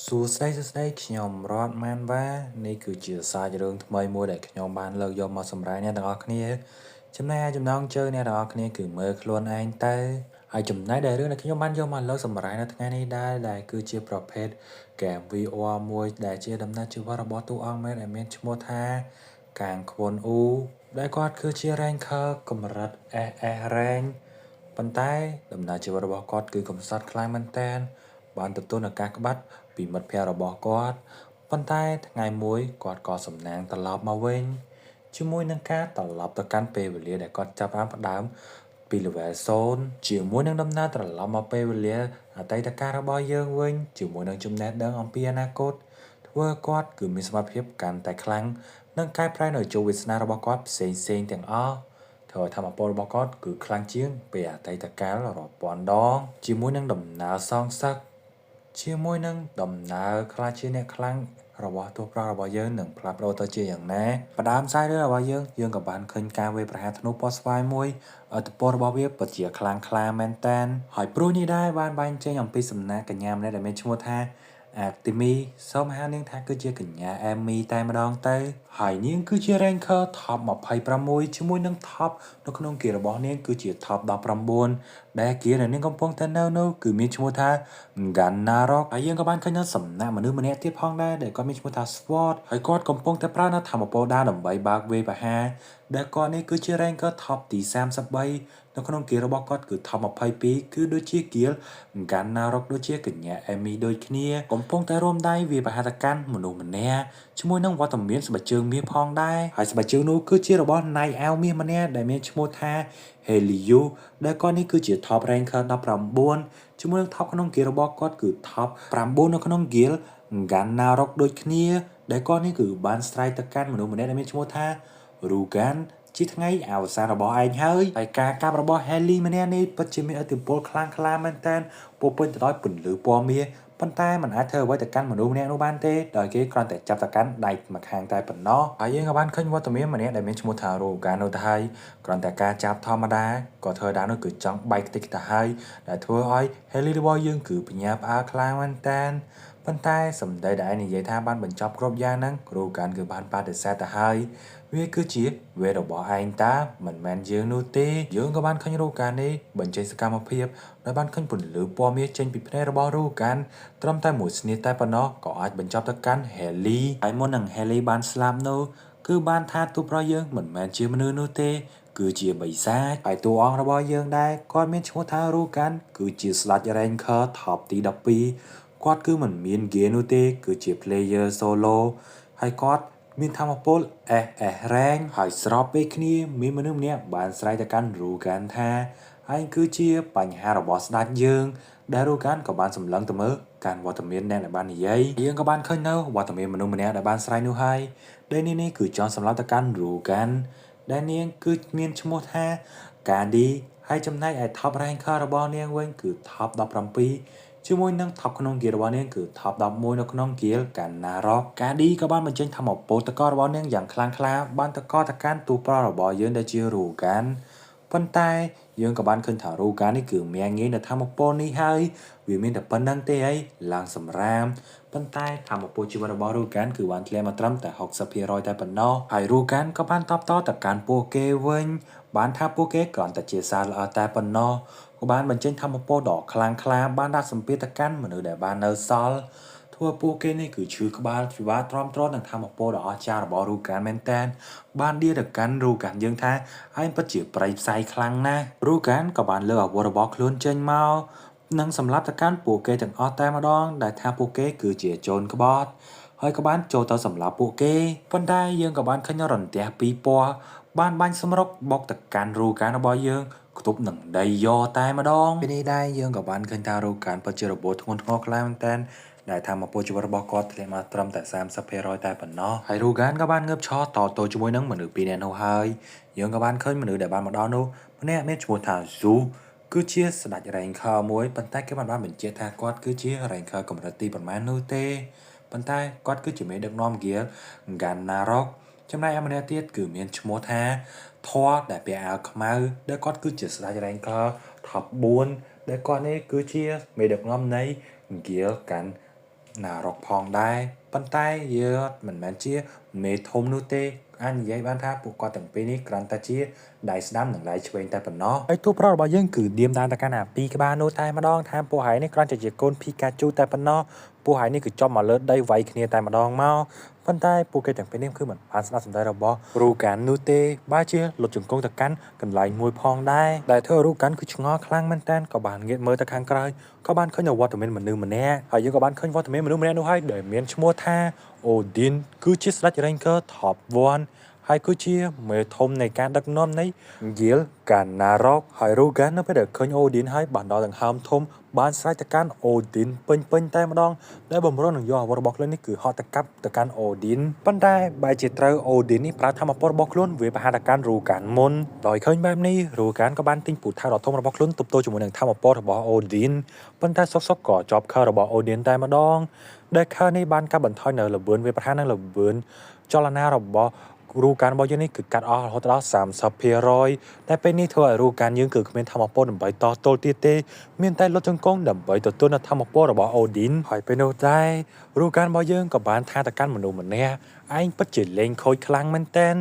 សួស្តីសួស្តីខ្ញុំរតម៉ានវ៉ានេះគឺជាសាច់រឿងថ្មីមួយដែលខ្ញុំបានលើកយកមកសម្រាប់អ្នកទាំងអស់គ្នាចំណែកឯចំណងជើងអ្នកទាំងអស់គ្នាគឺមើលខ្លួនឯងទៅហើយចំណែកដែលរឿងដែលខ្ញុំបានយកមកលើកសម្រាប់នៅថ្ងៃនេះដែរដែលគឺជាប្រភេទហ្គេម VR មួយដែលជាដំណើរជីវិតរបស់តួអង្គមែនដែលមានឈ្មោះថាកាងខ្វុនអ៊ូដែលគាត់គឺជា ranker កម្រិត SS rank ប៉ុន្តែដំណើរជីវិតរបស់គាត់គឺកំសត់ខ្លាំងមែនទែនបានទទួលនូវការក្បាត់ពីមិត្តភ័ក្តិរបស់គាត់ប៉ុន្តែថ្ងៃមួយគាត់ក៏សំណាងត្រឡប់មកវិញជាមួយនឹងការត្រឡប់ទៅកាន់ពេលវេលាដែលគាត់ចាប់ផ្ដើមពី level 0ជាមួយនឹងដំណើរត្រឡប់មកពេលវេលាអតីតកាលរបស់យើងវិញជាមួយនឹងចំណេះដឹងអំពីអនាគតធ្វើឲ្យគាត់គឺមានសមត្ថភាពកាន់តែខ្លាំងនិងកែប្រែនៅជោគវាសនារបស់គាត់ផ្សេងៗទាំងអស់ធ្វើឲ្យធម៌ពលរបស់គាត់គឺខ្លាំងជាងពេលអតីតកាលរាប់ពាន់ដងជាមួយនឹងដំណើរសងសឹកជាមួយនឹងដំណើរខ្លាចជាអ្នកខ្លាំងរបស់តួប្រុសរបស់យើងនឹងផ្លាស់ប្ដូរទៅជាយ៉ាងណាផ្ដើមខ្សែរឿងរបស់យើងយើងក៏បានឃើញការវាយប្រហារធ្នូពណ៌ស្វាយមួយឥទ្ធិពលរបស់វាពិតជាខ្លាំងក្លាមែនតែនហើយព្រួយនេះដែរបានបែងចេញអំពីសំណាក់កញ្ញាម្នាក់ដែលមានឈ្មោះថាអាទីមីសូមហៅនាងថាគឺជាកញ្ញាអេមីតែម្ដងទៅហើយនាងគឺជា ranker top 26ជាមួយនឹង top នៅក្នុង guild របស់នាងគឺជា top 19ដែល guild ដែលនាងកំពុងតែនៅនោះគឺមានឈ្មោះថា Ganarok ហើយយើងក៏បានឃើញនៅសំណាក់មនុស្សម្នាក់ទៀតផងដែរដែលគាត់មានឈ្មោះថា Sword ហើយគាត់កំពុងតែប្រើនៅធម្មពលដាវដើម្បីបើកវាយប្រហារដែលគាត់នេះគឺជា ranker top ទី33នៅក្នុង guild របស់គាត់គឺ top 22គឺដូចជា guild Ganarok ដូចជាកញ្ញាអេមីដូចគ្នាកំពុងតែរួមដៃវាយប្រហារទៅកាន់មនុស្សម្នាក់ជាមួយនឹងវត្តមានស្បែកជើងមាសផងដែរហើយស្បែកជើងនោះគឺជារបស់ណៃអាវមាសម្នាក់ដែលមានឈ្មោះថា Heliu ដែលគាត់នេះគឺជា top ranker 19ជាមួយនឹង top ក្នុង guild របស់គាត់គឺ top 9នៅក្នុង guild Ganarok ដូចគ្នាដែលគាត់នេះគឺបានស្រែកទៅកាន់មនុស្សម្នាក់ដែលមានឈ្មោះថា Rugan ជាថ្ងៃអវសានរបស់ឯងហើយហើយការកាប់របស់ Haley ម្នាក់នេះពិតជាមានឥទ្ធិពលខ្លាំងក្លាមែនទែនពោពេញទៅដោយពន្លឺពណ៌មាសប៉ុន្តែมันអាចធ្វើអ្វីទៅកាន់មនុស្សម្នាក់នោះបានទេដោយគេគ្រាន់តែចាប់ទៅកាន់ដៃម្ខាងតែប៉ុណ្ណោះហើយយើងក៏បានឃើញវត្តមានម្នាក់ដែលមានឈ្មោះថា Rugan នោះទៅហើយគ្រាន់តែការចាប់ធម្មតាក៏ធ្វើដល់នោះគឺចង់បែកតិចទៅហើយដែលធ្វើឲ្យ Haley របស់យើងគឺបញ្ញាផ្អើលខ្លាំងមែនទែនប៉ុន្តែសម្ដីដែលឯងនិយាយថាបានបញ្ចប់គ្រប់យ៉ាងហ្នឹងគ្រូកាន់គឺបានបដិសេធទៅហើយវាគឺជាវេរបស់ឯងតាមិនមែនយើងនោះទេយើងក៏បានឃើញរូកានេះបញ្ចេញសកម្មភាពដោយបានឃើញពន្លឺពណ៌មាសចេញពីភ្នែករបស់រូកានត្រឹមតែមួយស្នៀតតែប៉ុណ្ណោះក៏អាចបញ្ចប់ទៅកាន់ហេលីហើយមុននឹងហេលីបានស្លាប់នោះគឺបានថាទូប្រុសយើងមិនមែនជាមនុស្សនោះទេគឺជាបិសាចហើយតួអង្គរបស់យើងដែរគាត់មានឈ្មោះថារូកានគឺជាស្ដេច Ranker Top ទី12គាត់គឺមិនមាន gear នោះទេគឺជា player solo ហើយគាត់មានធម៌ពល SS rank ហើយស្របពេលគ្នាមានមនុស្សម្នាក់បានស្រែកទៅកាន់ Rugan ថាឯងគឺជាបញ្ហារបស់ស្ដេចយើងដែល Rugan ក៏បានសម្លឹងទៅមើលកាន់វត្តមានអ្នកដែលបាននិយាយយើងក៏បានឃើញនៅវត្តមានមនុស្សម្នាក់ដែលបានស្រែកនោះហើយដែលនេះនេះគឺចង់សម្លាប់ទៅកាន់ Rugan ដែលនាងគឺមានឈ្មោះថា Gandhi ហើយចំណែកឯ top ranker របស់នាងវិញគឺ top 17ជាមួយនឹង top ក្នុង guild របស់នាងគឺ top 11នៅក្នុង guild កាណារ៉ុកកាឌីក៏បានបញ្ចេញធម៌ពលតករបស់នាងយ៉ាងខ្លាំងក្លាបានតកតកាន់ទូប្រុសរបស់យើងដែលជារូកានប៉ុន្តែយើងក៏បានឃើញថារូកាននេះគឺមានងាយនៅធម៌ពលនេះហើយវាមានតែប៉ុណ្្នឹងទេអីឡើងសម្រាមប៉ុន្តែធម៌ពលជីវិតរបស់រូកានគឺបានធ្លាក់មកត្រឹមតែ60%តែប៉ុណ្ណោះហើយរូកានក៏បានតបតទៅកាន់ពួកគេវិញបានថាពួកគេគ្រាន់តែជាសារល្អតែប៉ុណ្ណោះក៏បានបញ្ចេញធម៌ពលដ៏ខ្លាំងក្លាបានដាក់សម្ពាធទៅកាន់មនុស្សដែលបាននៅសល់ធ្វើពួកគេនេះគឺឈឺក្បាលពិបាកទ្រាំទ្រនឹងធម៌ពលដ៏អស្ចារ្យរបស់រូកានមែនតែនបានដៀទៅកាន់រូកានយើងថាឯងពិតជាប្រៃផ្សៃខ្លាំងណាស់រូកានក៏បានលើកអាវុធរបស់ខ្លួនចេញមកនិងសម្លាប់ទៅកាន់ពួកគេទាំងអស់តែម្ដងដែលថាពួកគេគឺជាជនក្បត់ហើយក៏បានចូលទៅសម្លាប់ពួកគេប៉ុន្តែយើងក៏បានឃើញរន្ទះពីរពណ៌បានបាញ់សម្រុកបុកទៅកាន់រូកានរបស់យើងខ្ទប់នឹងដីយកតែម្ដងពេលនេះដែរយើងក៏បានឃើញថារូកានពិតជារបួសធ្ងន់ធ្ងរខ្លាំងមែនទែនដែលធម៌ពលជីវិតរបស់គាត់ធ្លាក់មកត្រឹមតែ30%តែប៉ុណ្ណោះហើយរូកានក៏បានងើបឈរតទល់ជាមួយនឹងមនុស្សពីរនាក់នោះហើយយើងក៏បានឃើញមនុស្សដែលបានមកដល់នោះម្នាក់មានឈ្មោះថាស៊ូគឺជាស្ដេច ranker មួយប៉ុន្តែគេមិនបានបញ្ជាក់ថាគាត់គឺជា ranker កម្រិតទីប៉ុន្មាននោះទេប៉ុន្តែគាត់គឺជាមេដឹកនាំ guild Ganarok ចំណែកឯម្នាក់ទៀតគឺមានឈ្មោះថាធរដែលពាក់អាវខ្មៅដែលគាត់គឺជាស្ដេច ranker top 4ដែលគាត់នេះគឺជាមេដឹកនាំនៃ guild កាន់ ណារ៉ុកផងដែរប៉ុន្តែយើងមិនមែនជាមេធំនោះទេអាចនិយាយបានថាពួកគាត់ទាំងពីរនេះគ្រាន់តែជាដៃស្ដាំនិងដៃឆ្វេងតែប៉ុណ្ណោះហើយតួប្រុសរបស់យើងគឺឌៀមតាមទៅកាន់អាពីរក្បាលនោះតែម្ដងថាពួកហើយនេះគ្រាន់តែជាកូនភីកាជូតែប៉ុណ្ណោះពួកហើយនេះគឺចំមកលើដីវាយគ្នាតែម្ដងមកប៉ុន្តែពួកគេទាំងពីរនេះគឺមិនបានស្ដាប់សម្ដីរបស់រូកាននោះទេបើជាលុតជង្គង់ទៅកាន់កន្លែងមួយផងដែរដែលធ្វើឲ្យរូកានគឺឆ្ងល់ខ្លាំងមែនតើក៏បានងាកមើលទៅខាងក្រោយក៏បានឃើញវត្តមានមនុស្សម្នាក់ហើយយើងក៏បានឃើញវត្តមានមនុស្សម្នាក់នោះហើយដែលមានឈ្មោះថាអូឌីនគឺជាស្ដេច Ranker Top 1ហើយគឺជាមេធំនៃការដឹកនាំនៃយៀលកាណារ៉ុកហើយរូហ្គាននៅពេលដែលឃើញអូឌីនហើយបានដល់ដង្ហើមធំបានស្រែកទៅកាន់អូឌីនពេញពេញតែម្ដងដែលបំរុងនឹងយកអាវុធរបស់ខ្លួននេះគឺហត់ទៅកាប់ទៅកាន់អូឌីនប៉ុន្តែបែរជាត្រូវអូឌីននេះប្រើធម៌ពលរបស់ខ្លួនវាប្រហារទៅកាន់រូហ្គានមុនដោយឃើញបែបនេះរូហ្គានក៏បានទិញពូថៅដ៏ធំរបស់ខ្លួនទប់ទល់ជាមួយនឹងធម៌ពលរបស់អូឌីនប៉ុន្តែសុកសុកក៏ជាប់ខើរបស់អូឌីនតែម្ដងដែលខើនេះបានកាត់បន្ថយនៅល្បឿនវាប្រហារនិងល្បឿនចលនារបស់រូកានរបស់យើងនេះគឺកាត់អស់រហូតដល់30%តែពេលនេះធ្វើឲ្យរូកានយើងគឺគ្មានធម៌ពលដើម្បីតទល់ទៀតទេមានតែលុតជង្គង់ដើម្បីទទួលនូវធម៌ពលរបស់អូឌីនហើយពេលនោះដែររូកានរបស់យើងក៏បានថាទៅកាន់មនុស្សម្នាក់ឯងពិតជាលេងខូចខ្លាំងមែនតែន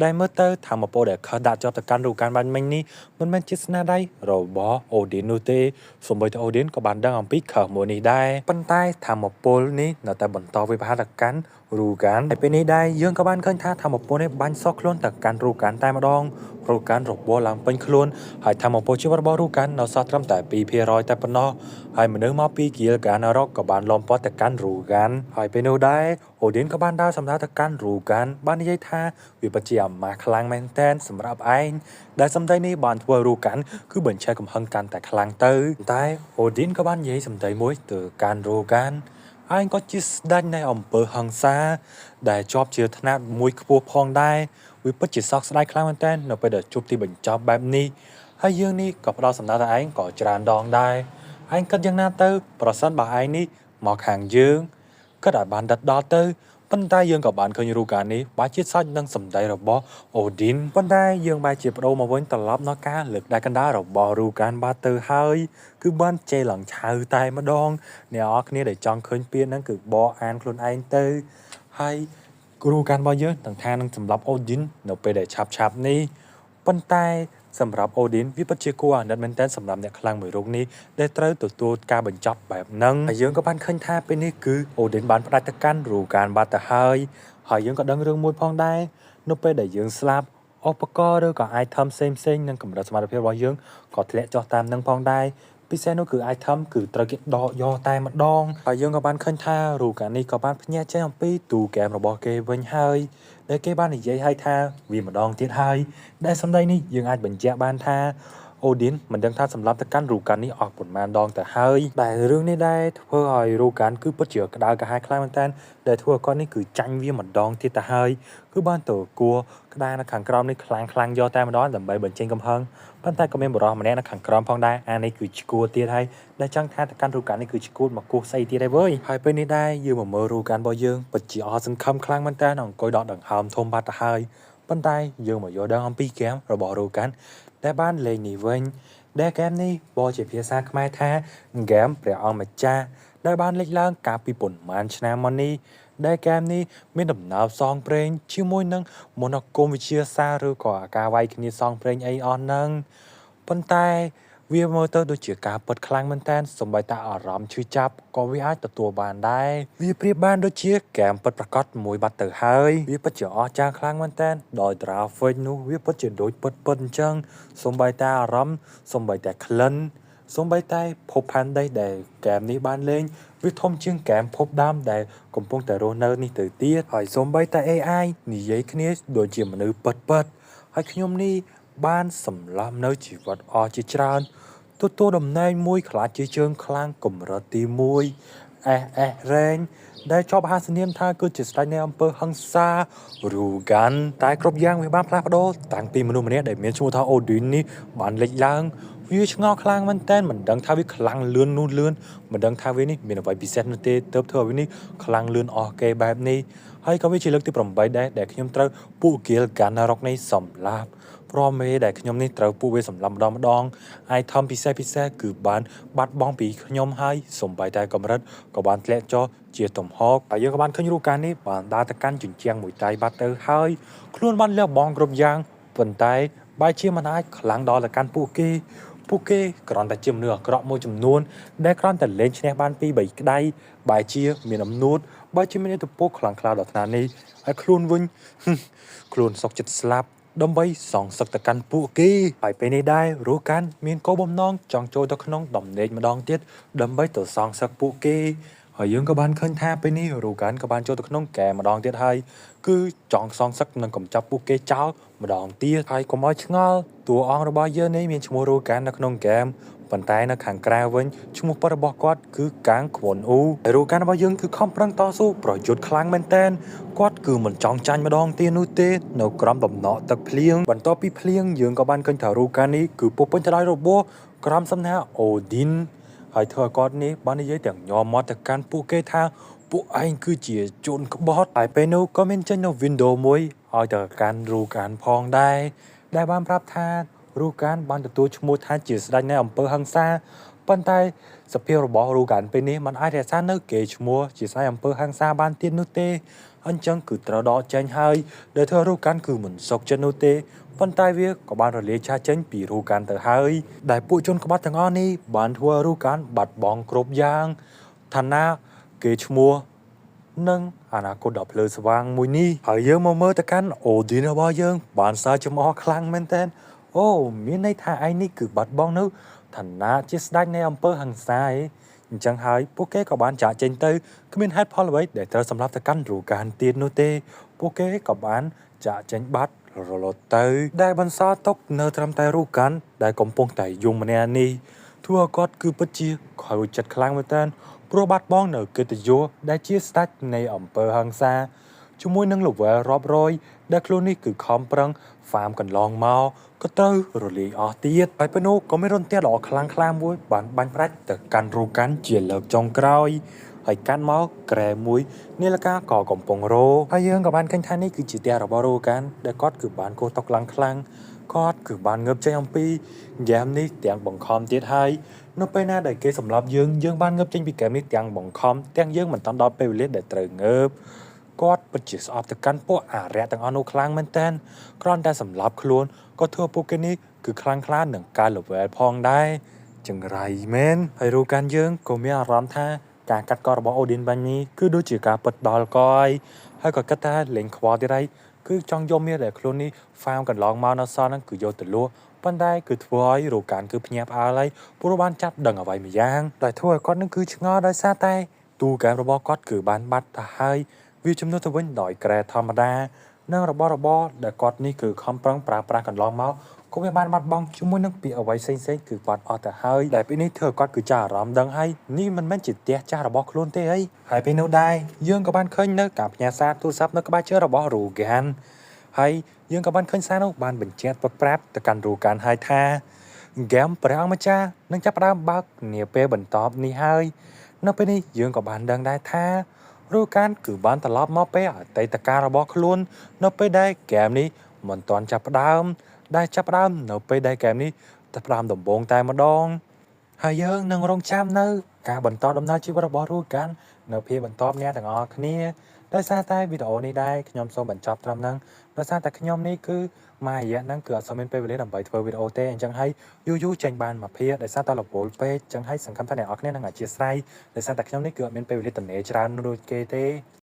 ដែលមើលទៅធម៌ពលដែលខុសដាក់ជាប់ទៅកាន់រូកានបានមិញនេះមិនមែនជាស្នាដៃរបស់អូឌីននោះទេសូម្បីតែអូឌីនក៏បានដឹងអំពីខុសមួយនេះដែរប៉ុន្តែធម៌ពលនេះនៅតែបន្តវិបត្តិទៅកាន់រូកានហើយពេលនេះដែរយើងក៏បានឃើញថាធម៌ពលនេះបាញ់សោះខ្លួនទៅកាន់រូកានតែម្ដងរូកានរបួសឡើងពេញខ្លួនហើយធម៌ពលជីវិតរបស់រូកាននៅសល់ត្រឹមតែ2%តែប៉ុណ្ណោះហើយមនុស្សមកពីគៀលកាណារ៉ុកក៏បានលំព័ទ្ធទៅកាន់រូកានហើយពេលនោះដែរអូឌីនក៏បានដើរសម្ដៅទៅកាន់រូកានបាននិយាយថាវាពិតជាអាម៉ាស់ខ្លាំងមែនទែនសម្រាប់ឯងដែលសម្ដីនេះបានធ្វើឲ្យរូកានគឺបញ្ឆេះកំហឹងកាន់តែខ្លាំងទៅតែអូឌីនក៏បាននិយាយសម្ដីមួយទៅកាន់រូកានឯងក៏ជាស្ដេចនៃអំពើហិង្សាដែលជាប់ជាថ្នាក់មួយខ្ពស់ផងដែរវាពិតជាសោកស្ដាយខ្លាំងមែនទែននៅពេលដែលជួបទីបញ្ចប់បែបនេះហើយយើងនេះក៏ផ្ដល់សម្ដៅទៅឯងក៏ច្រើនដងដែរឯងគិតយ៉ាងណាទៅប្រសិនបើឯងនេះមកខាងយើងគិតឲ្យបានដិតដល់ទៅប៉ុន្តែយើងក៏បានឃើញរូកានេះបែរជាសាច់នឹងសម្ដីរបស់អូឌីនប៉ុន្តែយើងបែរជាបដូរមកវិញត្រឡប់ដល់ការលើកដៃកណ្ដាលរបស់រូកានបាត់ទៅហើយគឺបានជេរឡើងឆៅតែម្ដងអ្នកនរគ្នាដែលចង់ឃើញពាក្យហ្នឹងគឺបកអានខ្លួនឯងទៅហើយគ្រូកានរបស់យើងទាំងថានឹងសម្លាប់អូឌីននៅពេលដែលឆាប់ឆាប់នេះប៉ុន្តែសម្រាប់អូឌីនវាពិតជាគួរអាណិតមែនទែនសម្រាប់អ្នកខ្លាំងមួយរូបនេះដែលត្រូវទទួលការបញ្ចប់បែបហ្នឹងហើយយើងក៏បានឃើញថាពេលនេះគឺអូឌីនបានផ្ដាច់ទៅកាន់រូកានបាត់ទៅហើយហើយយើងក៏ដឹងរឿងមួយផងដែរនៅពេលដែលយើងស្លាប់ឧបករណ៍ឬក៏ item ផ្សេងផ្សេងនិងកម្រិតសមត្ថភាពរបស់យើងក៏ធ្លាក់ចុះតាមនឹងផងដែរពិសេសនោះគឺ item គឺត្រូវគេដកយកតែម្ដងហើយយើងក៏បានឃើញថារូកានេះក៏បានភ្ញាក់ចេញអំពីទូហ្គេមរបស់គេវិញហើយដែលគេបាននិយាយឲ្យថាវាម្ដងទៀតហើយដែលសម្ដីនេះយើងអាចបញ្ជាក់បានថាអូឌីនមិនដឹងថាសម្រាប់ទៅកាន់រូកាននេះអស់ប៉ុន្មានដងទៅហើយដែលរឿងនេះដែរធ្វើឲ្យរូកានគឺពិតជាក្តៅក្រហាយខ្លាំងមែនទែនដែលធ្វើឲ្យគាត់នេះគឺចាញ់វាម្ដងទៀតទៅហើយគឺបានទៅគួរក្តារនៅខាងក្រោមនេះខ្លាំងខ្លាំងយកតែម្ដងដើម្បីបញ្ចេញកំហឹងប៉ុន្តែក៏មានបុរសម្នាក់នៅខាងក្រោមផងដែរអានេះគឺឈួតទៀតហើយដែលចង់ថាទៅកាន់រូកាននេះគឺឈួតមកគោះស្អីទៀតហើយវើយហើយពេលនេះដែរយើងមកមើលរូកានរបស់យើងពិតជាអស់សង្ឃឹមខ្លាំងមែនទែនអង្គុយដកដង្ហើមធំបាត់ទៅហើយប៉ុន្តែយើងមកយល់ដឹងអំពីហ្គេមរបស់រូកានដែលបានលេងនេះវិញដែលហ្គេមនេះបកជាភាសាខ្មែរថាហ្គេមព្រះអង្គម្ចាស់ដែលបានលេចឡើងកាលពីប៉ុន្មានឆ្នាំមកនេះដែលហ្គេមនេះមានដំណើរផ្សងព្រេងជាមួយនឹងមន្តអាគមវិទ្យាសាស្ត្រឬក៏អាការវាយគ្នាផ្សងព្រេងអីអស់ហ្នឹងប៉ុន្តែវាមើលទៅដូចជាការពិតខ្លាំងមែនទែនសូម្បីតែអារម្មណ៍ឈឺចាប់ក៏វាអាចទទួលបានដែរវាប្រៀបបានដូចជាហ្គេមពិតប្រាកដមួយបាត់ទៅហើយវាពិតជាអស្ចារ្យខ្លាំងមែនទែនដោយ graphic នោះវាពិតជាដូចពិតពិតអញ្ចឹងសូម្បីតែអារម្មណ៍សូម្បីតែក្លិនសូម្បីតែភពផែនដីដែលហ្គេមនេះបានលេងវាធំជាងហ្គេមភពដើមដែលកំពុងតែរស់នៅនេះទៅទៀតហើយសូម្បីតែ AI និយាយគ្នាដូចជាមនុស្សពិតពិតហើយខ្ញុំនេះបានសម្លាប់នៅជីវិតអស់ជាច្រើនទទួលតំណែងមួយខ្លាចជាជើងខ្លាំងកម្រិតទី1 SS rank ដែលជាប់អាសនាមថាគឺជាស្ដេចនៃអំពើហិង្សារូហ្គានតែគ្រប់យ៉ាងវាបានផ្លាស់ប្ដូរតាំងពីមនុស្សម្នាក់ដែលមានឈ្មោះថាអូឌីននេះបានលេចឡើងវាឆ្ងល់ខ្លាំងមែនតើមិនដឹងថាវាខ្លាំងលឿននោះលឿនមិនដឹងថាវានេះមានអ្វីពិសេសនោះទេទើបធ្វើឲ្យវានេះខ្លាំងលឿនអស់គេបែបនេះហើយក៏វាជាលើកទី8ដែរដែលខ្ញុំត្រូវពួកគៀលកាណារ៉ុកនេះសម្លាប់ ព្រមមេដែលខ្ញុំនេះត្រូវពួកវាសម្លាប់ម្ដងម្ដង item ពិសេសពិសេសគឺបានបាត់បង់ពីខ្ញុំហើយសំបីតែកម្រិតក៏បានធ្លាក់ចុះជាទំហកហើយយើងក៏បានឃើញរូបការនេះបានដើរទៅកាន់ជញ្ជាំងមួយដៃបាត់ទៅហើយខ្លួនបានលះបង់គ្រប់យ៉ាងប៉ុន្តែបែរជាមិនអាចខ្លាំងដល់ទៅកាន់ពួកគេពួកគេគ្រាន់តែជាមនុស្សអាក្រក់មួយចំនួនដែលគ្រាន់តែលេងឈ្នះបានពីរបីក្តៅបែរជាមានអំនួតបែរជាមានឥទ្ធិពលខ្លាំងក្លាដល់ថ្នាក់នេះហើយខ្លួនវិញ ខ្លួនសុកចិត្តស្លាប់ដើម្បីសងសឹកទៅកាន់ពួកគេហើយពេលនេះដែររូកានមានគោលបំណងចង់ចូលទៅក្នុងដំណេកម្ដងទៀតដើម្បីទៅសងសឹកពួកគេហើយយើងក៏បានឃើញថាពេលនេះរូកានក៏បានចូលទៅក្នុងកែម្ដងទៀតហើយគឺចង់សងសឹកនិងកំចាប់ពួកគេចោលម្ដងទៀតហើយកុំឲ្យឆ្ងល់តួអង្គរបស់យើងនេះមានឈ្មោះរូកាននៅក្នុងហ្គេមប៉ុន្តែនៅខាងក្រៅវិញឈ្មោះពិតរបស់គាត់គឺកាងខ្វុនអ៊ូហើយរូកានរបស់យើងគឺខំប្រឹងតស៊ូប្រយុទ្ធខ្លាំងមែនទែនគាត់គឺមិនចង់ចាញ់ម្ដងទៀតនោះទេនៅក្រោមដំណក់ទឹកភ្លៀងបន្ទាប់ពីភ្លៀងយើងក៏បានឃើញថារូកាននេះគឺពោពេញទៅដោយរបួសក្រោមសំណាក់អូឌីនហើយធ្វើឲ្យគាត់នេះបាននិយាយទាំងញ័រមាត់ទៅកាន់ពួកគេថាពួកឯងគឺជាជនក្បត់ហើយពេលនោះក៏មានចេញនៅ window មួយឲ្យទៅកាន់រូកានផងដែរដែលបានប្រាប់ថារូកានបានទទួលឈ្មោះថាជាស្ដេចនៃអំពើហិង្សាប៉ុន្តែសភាពរបស់រូកានពេលនេះมันអាចរក្សានៅកេរ្តិ៍ឈ្មោះជាស្ដេចអំពើហិង្សាបានទៀតនោះទេអញ្ចឹងគឺត្រូវដកចេញហើយដែលធ្វើរូកានគឺមិនសុខចិត្តនោះទេប៉ុន្តែវាក៏បានរលាយឆាចេញពីរូកានទៅហើយដែលពួកជនក្បត់ទាំងអស់នេះបានធ្វើរូកានបាត់បង់គ្រប់យ៉ាងឋានៈគេឈ្មោះនិងអនាគតដ៏ភ្លឺស្វាងមួយនេះហើយយើងមកមើលទៅកាន់អូឌីនរបស់យើងបានសើចំអកខ្លាំងមែនទែនអូមានន័យថាឯងនេះគឺបាត់បង់នៅឋានៈជាស្ដេចនៃអំពើហិង្សាឯងអញ្ចឹងហើយពួកគេក៏បានចាកចេញទៅគ្មានហេតុផលអ្វីដែលត្រូវសម្លាប់ទៅកាន់រូកានទៀតនោះទេពួកគេក៏បានចាកចេញបាត់រលត់ទៅដែលបន្សល់ទុកនៅត្រឹមតែរូកានដែលកំពុងតែយំម្នាក់នេះធ្វើឲ្យគាត់គឺពិតជាខូចចិត្តខ្លាំងមែនទែនព្រោះបាត់បង់នៅកិត្តិយសដែលជាស្ដេចនៃអំពើហិង្សាជាមួយនឹង level រាប់រយដែលខ្លួននេះគឺខំប្រឹង farm កន្លងមកក៏ត្រូវរលាយអស់ទៀតហើយពេលនោះក៏មានរន្ទះដ៏ខ្លាំងក្លាមួយបានបាញ់ផ្ដាច់ទៅកាន់រូកានជាលើកចុងក្រោយហើយកាន់មកក្រែមួយនាឡិកាក៏កំពុងរោហើយយើងក៏បានឃើញថានេះគឺជាផ្ទះរបស់រូកានដែលគាត់គឺបានកោតុកឡើងខ្លាំងគាត់គឺបានងើបចេញអំពីហ្គេមនេះទាំងបង្ខំទៀតហើយនៅពេលណាដែលគេសម្លាប់យើងយើងបានងើបចេញពីហ្គេមនេះទាំងបង្ខំទាំងយើងមិនតាន់ដល់ពេលវេលាដែលត្រូវងើបគាត់ពិតជាស្អប់ទៅកាន់ពួកអារក្សទាំងអស់នោះខ្លាំងមែនទែនគ្រាន់តែសម្លាប់ខ្លួនក៏ធ្វើពួកគេនេះគឺខ្លាំងក្លានឹងការ level ផងដែរចង្រៃមែនហើយរូកានយើងក៏មានអារម្មណ៍ថាការកាត់ករបស់អូឌីនបាញ់នេះគឺដូចជាការពិតដល់កយហើយក៏គិតថាលេងខ្វល់ទៀតហើយគឺចង់យកមាសដែលខ្លួននេះ farm កន្លងមកនៅសល់ហ្នឹងគឺយកទៅលក់ប៉ុន្តែគឺធ្វើឲ្យរូកានគឺភ្ញាក់ផ្អើលហើយព្រោះបានចាប់ដឹងអ្វីមួយយ៉ាងដែលធ្វើឲ្យគាត់នឹងគឺឆ្ងល់ដោយសារតែទូហ្គេមរបស់គាត់គឺបានបាត់ទៅហើយវាជំនួសទៅវិញដោយក្រែធម្មតានិងរបស់របរដែលគាត់នេះគឺខំប្រឹងប្រើប្រាស់កន្លងមកក៏វាបានបាត់បង់ជាមួយនឹងពាក្យអ្វីផ្សេងៗគឺបាត់អស់ទៅហើយដែលពេលនេះធ្វើឲ្យគាត់គឺចាស់អារម្មណ៍ដឹងហើយនេះមិនមែនជាផ្ទះចាស់របស់ខ្លួនទេអីហើយពេលនោះដែរយើងក៏បានឃើញនៅការផ្ញើសារទូរស័ព្ទនៅក្បែរជើងរបស់រូហ្គានហើយយើងក៏បានឃើញសារនោះបានបញ្ជាក់ប្រាប់ទៅកាន់រូហ្គានហើយថាហ្គេមព្រះអង្គម្ចាស់នឹងចាប់ផ្ដើមបើកនាពេលបន្ទាប់នេះហើយនៅពេលនេះយើងក៏បានដឹងដែរថារូកានគឺបានត្រឡប់មកពេលអតីតកាលរបស់ខ្លួននៅពេលដែលហ្គេមនេះមិនទាន់ចាប់ផ្ដើមដែលចាប់ផ្ដើមនៅពេលដែលហ្គេមនេះចាប់ផ្ដើមដំបូងតែម្ដងហើយយើងនឹងរងចាំនៅការបន្តដំណើរជីវិតរបស់រូកាននៅភាគបន្ទាប់អ្នកទាំងអស់គ្នាដោយសារតែវីដេអូនេះដែរខ្ញុំសូមបញ្ចប់ត្រឹមហ្នឹងដោយសារតែខ្ញុំនេះគឺមួយរយៈហ្នឹងគឺអត់សូវមានពេលវេលាដើម្បីធ្វើវីដេអូទេអញ្ចឹងហើយយូរយូរចេញបានមួយភាគដោយសារតែរវល់ពេកអញ្ចឹងហើយសង្ឃឹមថាអ្នកនរគ្នានឹងអធ្យាស្រ័យដោយសារតែខ្ញុំនេះគឺអត់មានពេលវេលាទំនេរច្រើនដូចគេទេ។